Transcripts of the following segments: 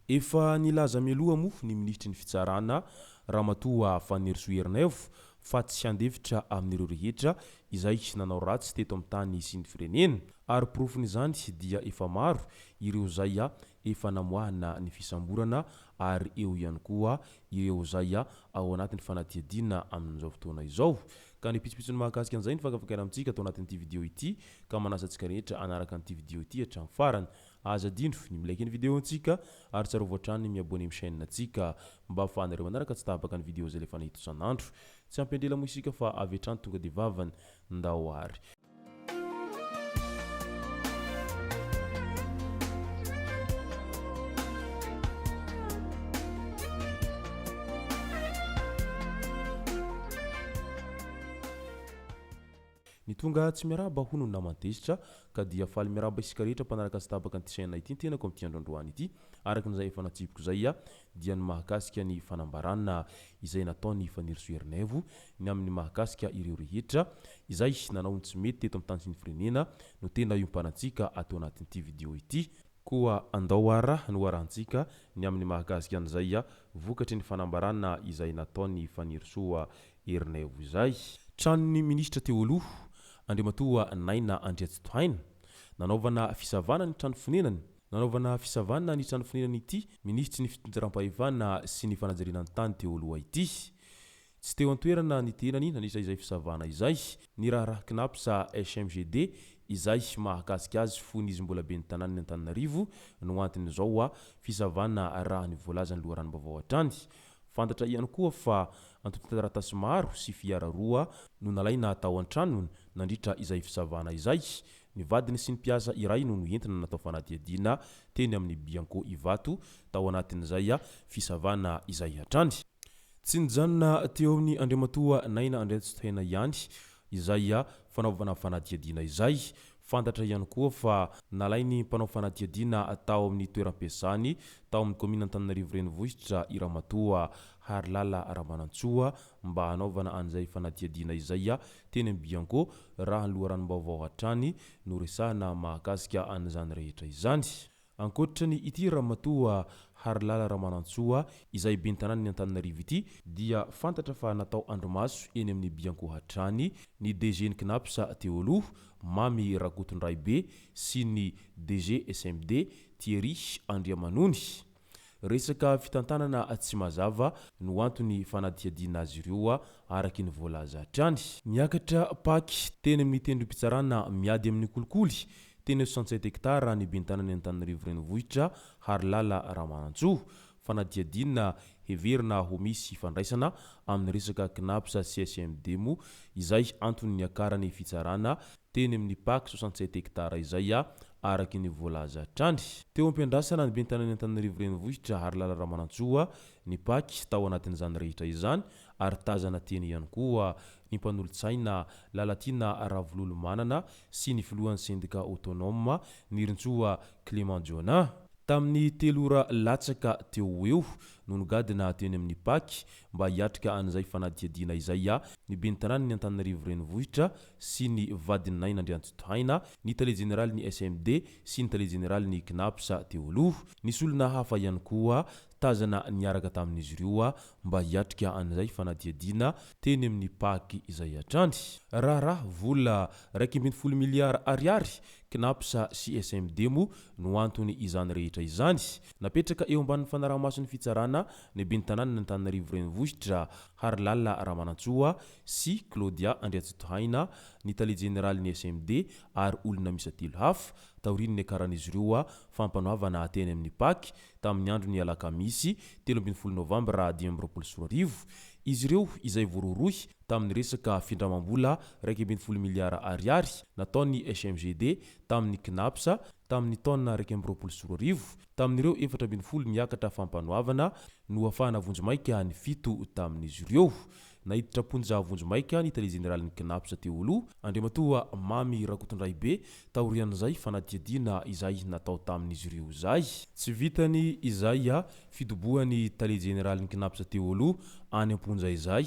Efa nilaza mialoha moa ny minisitry ny fitsarana, Ramatoa Fanirisoa Ernaivo, fa tsy handefitra amin'ireo rehetra izay nanao ratsy teto amin'ny tany sy ny firenena. Ary porofon'izany dia efa maro ireo izay efa namoahana ny fisamborana ary eo ihany koa ireo izay ao anatin'ny fanadihadiana amin'izao fotoana izao. Ka ny pitsopitsony mahakasika an'izay no fakafakaina amintsika ato anatin'ity video ity ka manasa antsika rehetra hanaraka an'ity video ity hatramin'ny farany. Aza adino ny mi-like ny video antsika ary tsarovy hatrany ny mi-abonner amin'ny chaîne antsika mba afahanareo manaraka tsy tapaka ny video izay alefana eto isan'andro. Tsy ampy andrela moa isika fa avy hatrany tonga dia vavany. Ndao ary. Ny tonga tsy miarahaba hono ny naman-tezitra ka dia faly miarahaba isika rehetra mpanaraka tsy tapaka an'ity chaîne ity ny tenako amin'ity andro androany ity. Araka izay efa natsipiko izay dia ny mahakasika ny fanambarana izay nataon'i Fanirisoa Ernaivo ny amin'ny mahakasika ireo rehetra izay nanao ny tsy mety teto amin'ny tany sy ny firenena no tena iompanantsika ato anatin'ity video ity. Koa andao ara no arahantsika ny amin'ny mahakasika an'izay vokatry ny fanambarana izay nataon'i Fanirisoa Ernaivo izay. Tranon'ny minisitra teo aloha, Andriamatoa Naina Andriatsitohaina. Nanaovana fisavana ny trano fonenany. Nanaovana fisavana ny trano fonenany ity minisitry ny fitsinjaram-pahefana sy ny fanajariana ny tany teo aloha ity. Tsy teo an-toerana ny tenany nandritra izay fisavana izay. Ny raharaha Cnaps HMGD izay mahakasika azy fony izy mbola ben'ny tanànan'i Antananarivo no anton'izao fisavana raha ny voalazan'ny loharanom-baovao hatrany. Fantatra ihany koa fa antontan-taratasy maro sy fiara roa no nalaina tao an-tranony nandritra izay fisavana izay. Ny vadiny sy ny mpiasa iray no noentina natao fanadihadiana teny amin'ny Bianco Ivato tao anatin'izay fisavana izay hatrany. Tsy nijanona teo amin'ny Andriamatoa Naina Andriantsitohaina ihany izay fanaovana fanadihadiana izay. Fantatra ihany koa fa nalain'ny mpanao fanadihadiana tao amin'ny toeram-piasany tao amin'ny kaominina Antananarivo Renivohitra i Ramatoa Harilala Ramanantsoa mba hanaovana an'izay fanadihadiana izay teny amin'ny Bianco raha ny loharanom-baovao hatrany no resahana mahakasika an'izany rehetra izany. Ankoatra ny ity Ramatoa Harilala Ramanantsoa izay ben'ny tanànan'i Antananarivo ity dia fantatra fa natao andrimaso eny amin'ny Bianco hatrany ny DG ny Cnaps teo aloha, Mamy Rakotondraibe sy ny DG SMD, Thierry Andriamanony. Resaka fitantanana tsy mazava no antony fanadihadiana azy ireo araka ny voalaza hatrany. Niakatra paky teny amin'ny tendrom-pitsarana miady amin'ny kolikoly teny soixante-sept hectares ny ben'ny tanàn'i Antananarivo Renivohitra, Harilala Ramanantsoa. Fanadihadiana heverina ho misy ifandraisana amin'ny resaka Cnaps sy SMD moa izay antony niakaran'ny fitsarana teny amin'ny Pac 67 hectares izay araka ny voalaza hatrany. Teo am-piandrasana ny ben'ny tanàn'i Antananarivo Renivohitra Harilala Ramanantsoa ny Pac tao anatin'izany rehetra izany ary tazana teny ihany koa ny mpanolotsaina Lalatiana Ravololomanana sy ny filohan'ny sendika autonome Nirintsoa Clément Jonah. Tamin'ny telo ora latsaka teo ho eo no nogadina teny amin'ny Pac mba hiatrika an'izay fanadihadiana izay ny ben'ny tanànan'i Antananarivo Renivohitra sy ny vadin'i Naina Andriantsitohaina, ny tale jeneralin'ny SMD sy ny tale jeneralin'ny Cnaps teo aloha. Nisy olona hafa ihany koa tazana niaraka tamin'izy ireo mba hiatrika an'izay fanadihadiana teny amin'ny Pac izay hatrany. Raharaha vola 11 miliara ariary, Cnaps sy SMD moa no antony izany rehetra izany. Napetraka eo ambanin'ny fanaraha-mason'ny fitsarana ny ben'ny tanànan'Antananarivo Renivohitra, Harilala Ramanantsoa, sy Claudia Andriatsitohaina, ny tale jeneralin'ny SMD ary olona miisa telo hafa, taorian'ny niakaran'izy ireo fampanoavana teny amin'ny Pac tamin'ny andron'ny alakamisy 13 novambra 2025. Izy ireo izay voarohirohy tamin'ny resaka findramam-bola 11 miliara ariary nataon'ny SMGD tamin'ny Cnaps tamin'ny taona 2021, tamin'ireo 14 niakatra fampanoavana nohafahana vonjimaika ny fito tamin'izy ireo. Naiditra am-ponja vonjimaika ny tale jeneralin'ny Cnaps teo aloha, Andriamatoa Mamy Rakotondraibe, taorian'izay fanadihadiana izay natao tamin'izy ireo izay. Tsy vitany izay fidobohan'ny tale jeneralin'ny Cnaps teo aloha any am-ponja izay,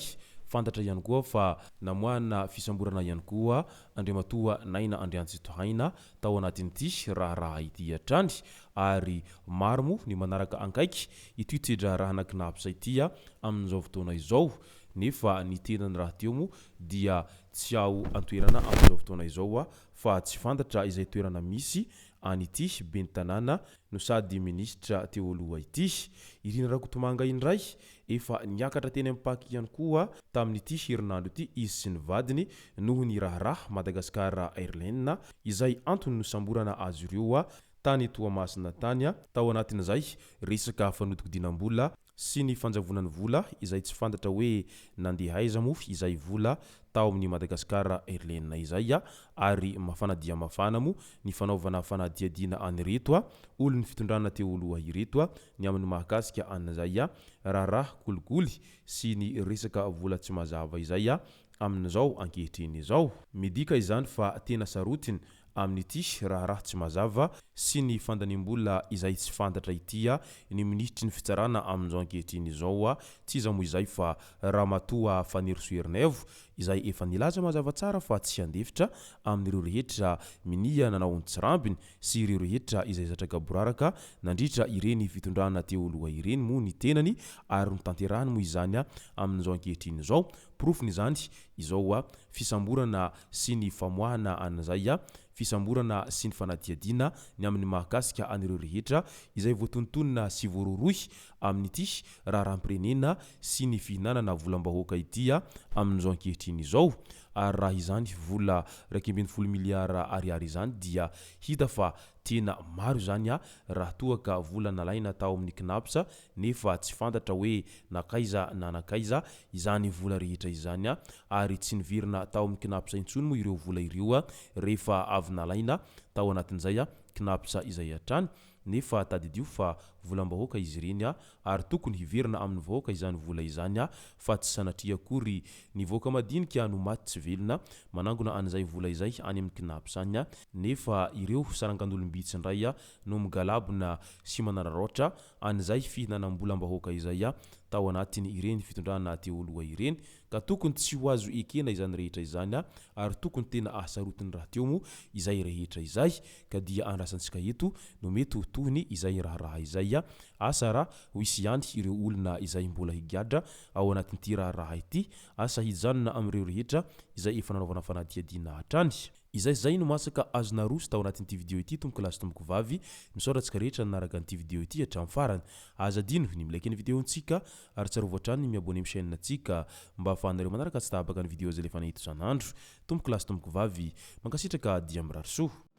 Fantatra ihany koa fa namoahana fisamborana ihany koa Andriamatoa Naina Andriantsitohaina tao anatin'ity raharaha ity hatrany ary maro moa ny manaraka ankaiky ity toe-draharahana Cnaps ity amin'izao fotoana izao nefa ny tenany rahateo moa dia tsy ao an-toerana amin'izao fotoana izao fa tsy fantatra izay toerana misy an'ity ben'ny tanàna no sady minisitra teo aloha ity. I Rina Rakotomanga indray efa niakatra teny amin'ny Pac ihany koa tamin'ity herinandro ity izy sy ny vadiny noho ny raharaha Madagascar Airlines izay antony nosamborana azy ireo tany Toamasina tany tao anatin'izay resaka fanodikodinam-bola sy ny fanjavonan'ny vola izay tsy fantatra hoe nandeha aiza moa izay vola tao amin'ny Madagascar Airlines izay ary mafana dia mafana moa ny fanaovana fanadihadiana an'ireto olon'ny fitondrana teo aloha ireto ny amin'ny mahakasika an'izay raharaha kolikoly sy ny resaka vola tsy mazava izay amin'izao ankehitriny izao. Midika izany fa tena sarotiny amin'ity raharaha tsy mazava sy ny fandaniam-bola izay tsy fantatra ity ny minisitry ny fitsarana amin'izao ankehitriny izao, tsy iza moa izay fa Ramatoa Fanirisoa Ernaivo izay efa nilaza mazava tsara fa tsy handefitra amin'ireo rehetra minia nanao ny tsirambiny sy ireo rehetra izay zatra gaboraraka nandritra ireny fitondrana teo aloha ireny moa ny tenany ary notanterahiny moa izany amin'izao ankehitriny izao. Porofon'izany izao fisamborana sy ny famoahana an'izay fisamborana sy ny fanadihadiana ny amin'ny mahakasika an'ireo rehetra izay voatonontonona sy voarohirohy amin'ity raharaham-pirenena sy ny fihinanana volam-bahoaka ity amin'izao ankehitriny izao. Ary raha izany vola 11 miliara ariary izany dia hita fa tena maro izany raha toa ka vola nalaina tao amin'ny Cnaps nefa tsy fantatra hoe nankaiza na nankaiza izany vola rehetra izany ary tsy niverina tao amin'ny Cnaps intsony moa ireo vola ireo rehefa avy nalaina tao anatin'izay Cnaps izay hatrany. Nefa tadidio fa volam-bahoaka izy ireny ary tokony hiverina amin'ny vahoaka izany vola izany fa tsy sanatria akory ny vahoaka madinika no maty tsy velona manangona an'izay vola izay any amin'ny Cnaps any nefa ireo sarangan'olom-bitsy indray no migalabona sy manararaotra an'izay fihinanam-bolam-bahoaka izay tao anatin' ireny fitondrana teo aloha ireny ka tokony tsy ho azo ekena izany rehetra izany ary tokony tena ahasarotiny rahateo moa izay rehetra izay ka dia andrasantsika eto no mety ho tohiny izay raharaha izay. Asa raha ho hisy ihany ireo olona izay mbola higadra ao anatin'ity raharaha ity, asa hijanona amin'ireo rehetra izay efa nanaovana fanadihadiana hatrany. Izay zay no masaka azo naroso tao anatin'ity video ity tompoko lahy sy tompoko vavy, misaotra antsika rehetra nanaraka an'ity video ity hatramin'ny farany. Aza adino ny mi-like ny video-ntsika ary tsarovy hatrany ny mi-abonner amin'ny chaîne-ntsika mba ahafahanareo manaraka tsy tapaka ny video izay alefanay eto isan'andro. Tompoko lahy sy tompoko vavy, mankasitraka dia mirary soa.